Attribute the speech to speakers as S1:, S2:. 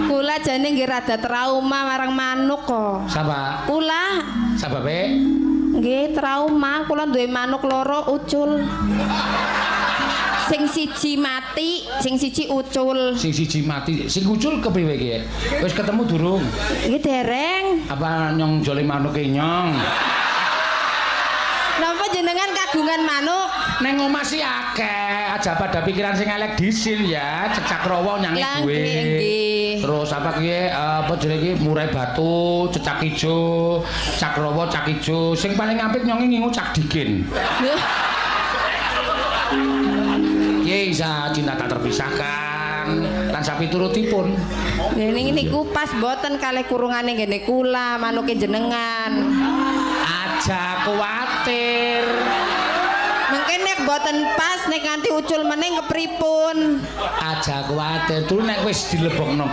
S1: Kula jane nggih rada trauma marang manuk kok.
S2: Sapa?
S1: Kula
S2: Sababe?
S1: Nggih trauma, kula duwe manuk loro ucul. Sing siji mati, sing siji ucul.
S2: Sing siji mati, sing ucul kepriwe iki? Wis ketemu durung?
S1: Nggih dereng.
S2: Apa nyong jole manuke nyong?
S1: Napa jenengan kagungan manuk?
S2: Neng omah sih akeh, aja pada pikiran sing elek disin ya, cecak rawa nyange
S1: Lah,
S2: gue.
S1: nggih, nggih.
S2: Terus apa ki apa jenenge iki murai batu, cecak ijo, cak rawa, cak ijo. Sing paling apik nyonge ngingu cak dikin.
S1: Loh,
S2: Ye isa cinta tak terpisahkan lan sapiturutipun.
S1: Ngene niku pas mboten kalih kurungane nggene kula, manuke jenengan.
S2: Aja kuwatir.
S1: Mungkin nek mboten pas nek nganti ucul meneh kepripun?
S2: Aja kuwatir. Turu nek wis dilebokno.